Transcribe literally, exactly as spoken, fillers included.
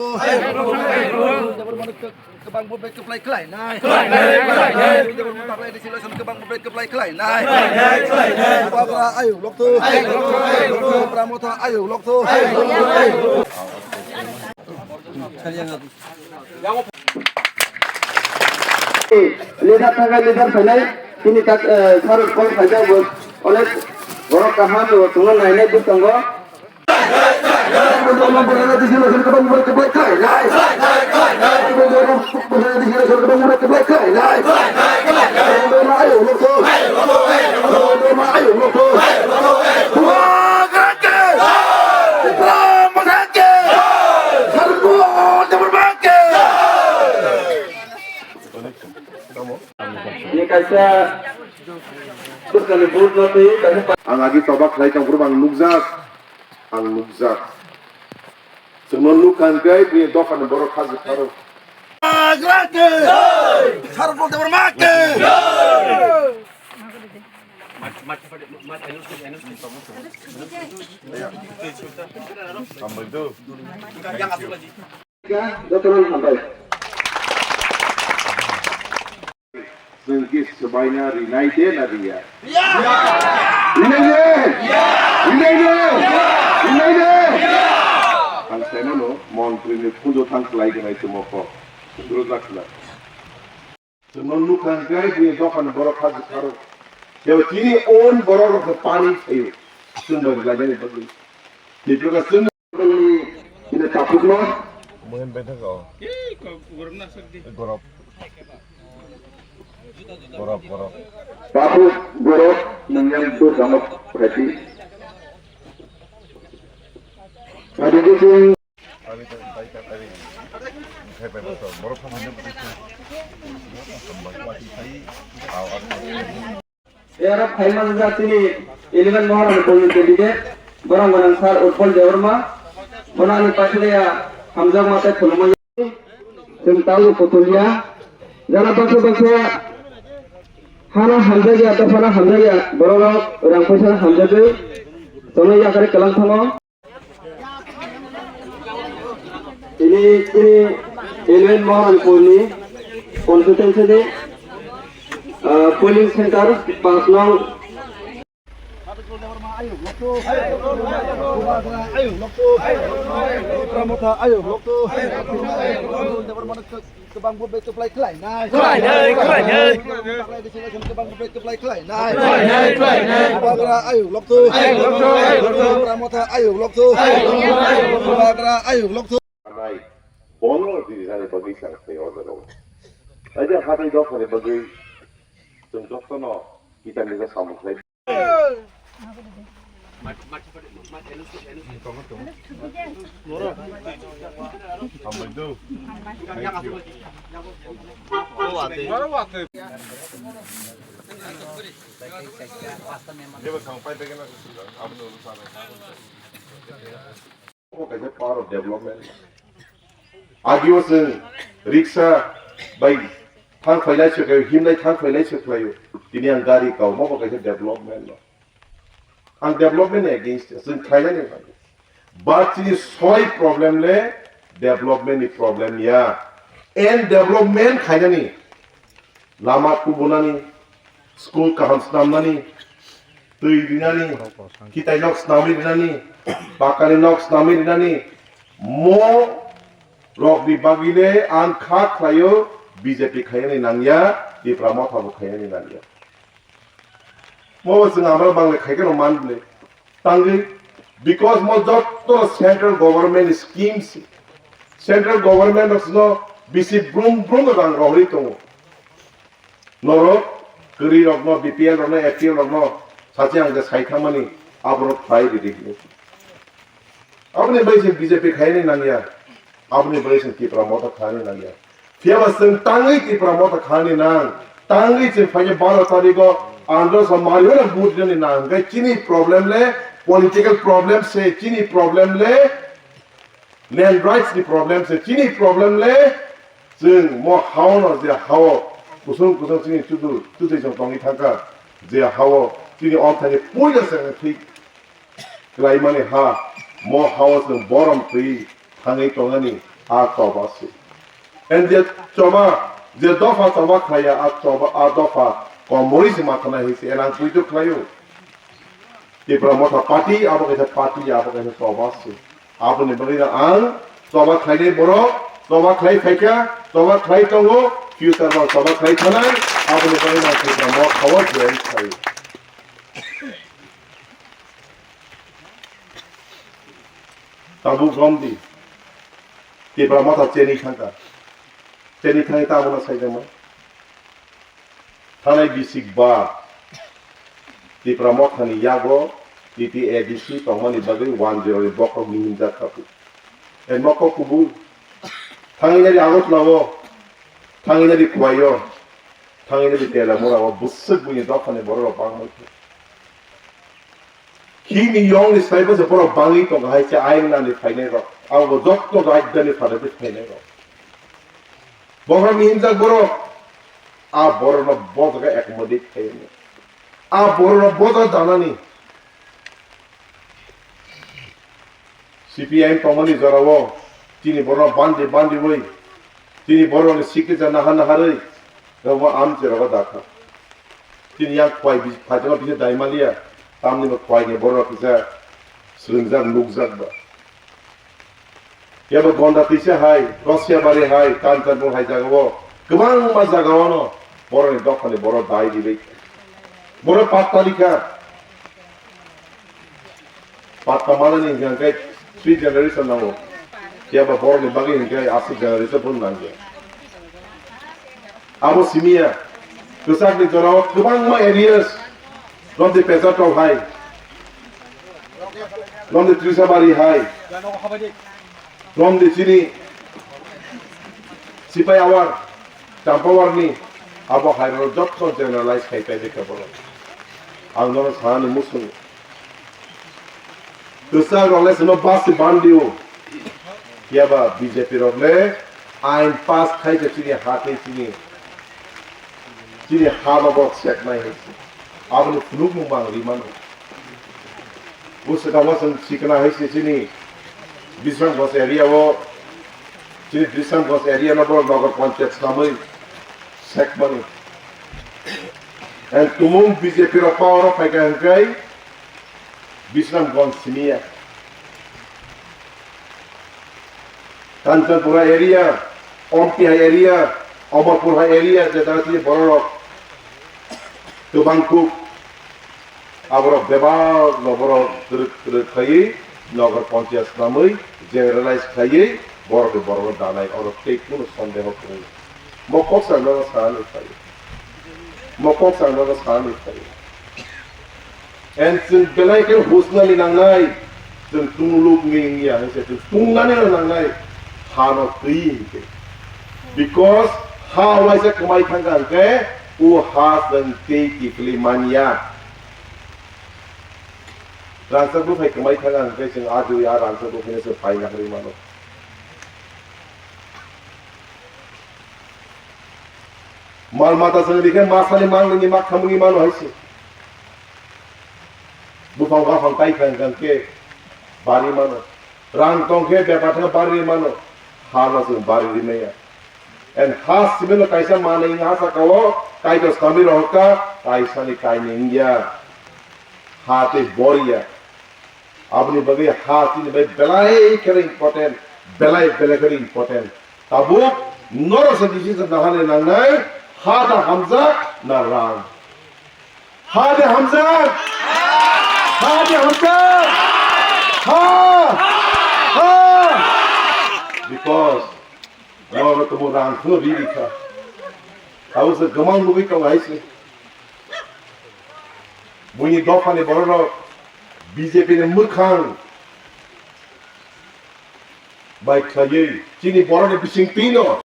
Debbarma no kwbang bo bai kwplai khlainai. Khlainai, khlainai. Debbarma taklai legislation kwbang bo bai kwplai khlainai. Khlainai, khlainai. Bubagra ayuk lokto. Ayuk lokto, ayuk lokto. Tipra Motha ayuk lokto. Ayuk lokto, ayuk lokto. Leader thangkha, leader phainai, chini tak, eh, sarok kol khaijak bo onek borok kaham bo chwngno nainai bwskango. Ni kaisa bwskangni vote no twi kaisa pa- Ang agi toba khlai tong phuru ang nukjak, ang nukjak. Chwngno nukha hwnkhe bini dophani borok khajwk pharo. Bubagra ke! Sarpol Debbarma ke! Hambai do. Jotono hambai. Chwng khe swbaina rinai de na riya? Rinai de! Rinai de! Rinai de! Ang saimano montri ni phunjo thang kwlai gwnai tongmo kok. Rwjak khna. Chwngno nukha hwnkhe bini dophani borok khajwk pharo. Tei chini own borok rok khe pani thaio. Chwng bai rwlainani bagwi. Tipra chwng Ini tapukno. Muhin bethak o. Gorop. Gorop, gorop. Tapuk, gorop, nang yang tu sama berarti. Tadi itu sing. Borok. Tei aro phaima wngkha chini eleven Moharanpur ni candidate, borok gwnang Sir Utpal Debbarma, bono ani paithago hamjakma tei khulumani. Chwng taubo kuthumya, jara baksa baksa hano hamjakya, dophano hamjakya, borok rok rang paisa hamjagwi tonwi yakarwi kwlang thango. Ini, ini Eleven Moharanpur ni constituency ni, ah, polling center pas nong. Tipra Motha ayuk lokto. Kwbang bo bai kwplai khlainai. Khlainai, khlainai. Taklai legislation kwbang bo bai kwplai khlainai. Khlainai, khlainai. Bubagra ayuk lokto. Ayuk lokto, ayuk lokto. Tipra Motha ayuk lokto. Ayuk lokto, ayuk lokto. Bubagra ayuk lokto. Bono rijani bagwi chang khlai o jaga o. Aja hatai dophani bagwi chwng jotono kita misa samung khlai. Obo kaisa power of development. Agio chwng riksa bai thang phailai se khlaio, himlai thang phailai se khlaio. Tini ang gari kao, omo bo kaisa development no. Ang development ni against, chwng khlainani bagwi. But chini soi problem le development ni problem ya. And development khainani. Lama kubunani, school kaham snamnani, twi rinani, kitai nok snamwi rinani, pakani nok snamwi rinani, mo rokni bagwile ang kha khlaio B J P khainani nangya, Tipra Motha bo khainani nangya. Mo chwng amra bangle khaikhe rw man bwle. Tangwi, because mo jotto central government schemes, central government rok sino bisi brum brum rang rohorwi tongo. Norok kwrwi rokno, B P L rokno, A P L rokno sachi ang je sai thangmani aborok khlai ridi hinwi. Aboni bai se B J P khaini nangya. Aboni bagwi chwng Tipra Motha khaini nangya. Phiyaba chwng tangwi Tipra Motha khaini nang. Tangwi chwng phaikhe baro tarikho andro sa mari hora vote rwni nang. Hwnkhe chini problem le political problem se, chini problem le land rights ni problem se, chini problem le chwng mo hao no je hao kusung kusung chini chudu chudu chwng tongwi thangkha je hao chini omthani puila se thik Klaimani ha, mo hao chwng borom twi thangwi tongani, A choba se. En je choba, je dopha choba khlaiya, a choba, a dopha komorwi se ma thana hinwi se enang puitu khlaio. Tipra Motha party, abo kaisa party, abo kaisa choba se. Aboni bagwi no ang choba khlainai borok, choba khlai phaikha, choba khlai tongo, future no choba khlai thanai, aboni bagwi no ang Tipra Motha o join khlaio. Tabuk romdi. Tipra Motha cheni thangkha. Cheni thangwi tabukno saijama. Thanai bisik ba Tipra Mothani yago T T A D C tongmani bagwi one zero ni bokhorok ni himjak kha. E mokok kubui. Thangwi nari Agartala o. Thangwi nari Khowai o. Thangwi nari Telamura o. Bwswk buini dophani borok rok bangma khe. Khini yongni saibo se borok bangwi tongo hai se ayang nani phainai rok. Abo jotto rajdhani pharadi phainai rok. Bohrokni himjak borok, a borokno bojaga accommodate khaiyani. A borokno boja danani. C P I M tongmani jorao chini borokno bandi bandiwi, chini borokni sikisa naha naharwi, rokbo amchai rogo dakha. Chini yang khwai bi-, phaijama bisa daimaliya, tamni bo khwai ni borok kisa swrwngjak nukjak ba. Yabo Gonda tisa hai, Rosiabari hai, Kanchanpur hai jagao, kwbangma jagao no borokni dophani borok dai ribai. Borok patta rikha. Patta manani hingka khe three generation nango. Phiya ba borokni bagwi hingka khe aswk generation phano nangya. Abo simiya. Kwchakni jorao kwbangma areas. Romdi Pechartok hai. Romdi Trisabari hai. Romdi chini Sipai Awar, Champawar ni abo hai rok jotto generalize khai paide khe borok. Ang nono sanani muchungo. Kwchak rok le sino basi bandio. Phiya ba B J P rok le ain pass khai khe chini ha tei chini, chini ha no borok seknai hai se. Aboni phunukmung bo ang ri mano. Bwswkang chwng sikna hai se chini Bisramganj area o, chini Bisramganj area no borok Nagar Panchayat swnamwi sekmani. And tumung B J P rok power o phaikha hwnkhe Bisramganj simiya. Kanchanpura area, Omtihai area, Amarpur hai area, je jaga tini bororok kwbang kuk, aborok bebak no borok twrwk twrwk khaiwi Nagar Panchayat swnamwi generalize khaiwi borok ni borok no danai, oro tei kunu sondeho kwrwi. Mo kok sa nono sanani phai. Mo kok sa nono sanani phai. And chwng belai khe husnani nangnai, chwng tungluk ni wngya hwnse chwng tungnani no nangnai, ha no twi hinkhe. Because ha waisa kwmai thangkha hwnkhe, o ha chwng tei kiphilwi manya. Rangchak buphai kwmai thangkha hwnkhe chwng a jui a rangchak buphai no chwng paina harwi mano. Mal mata chwng rikhe masani mangnini makthamungni mano hai se. Buphang baphang tai thang thang khe bari mano. Rang tong khe bepar thang bari mano. Ha no chwng bari ri maya. And ha simi no kaisa manwi wngha saka o Kaitor sami rohor kha, kaisa ni kainwi wngya. Ha tei bor ya. Aboni bagwi ha chini bai belai kheno important, belai belai kheno important. Tabuk norok se decision nahani nangnai, ha da hamjak na rang. Ha da hamjak. Ha da hamjak. Ha. Ha. Because norok tabuk rang kheno ri ri kha. Tabuk se gwmang nugwi tongo hai se. Buini dophani bororok B J P ni mwkhang bai khlaiwi chini borokni bisingtwino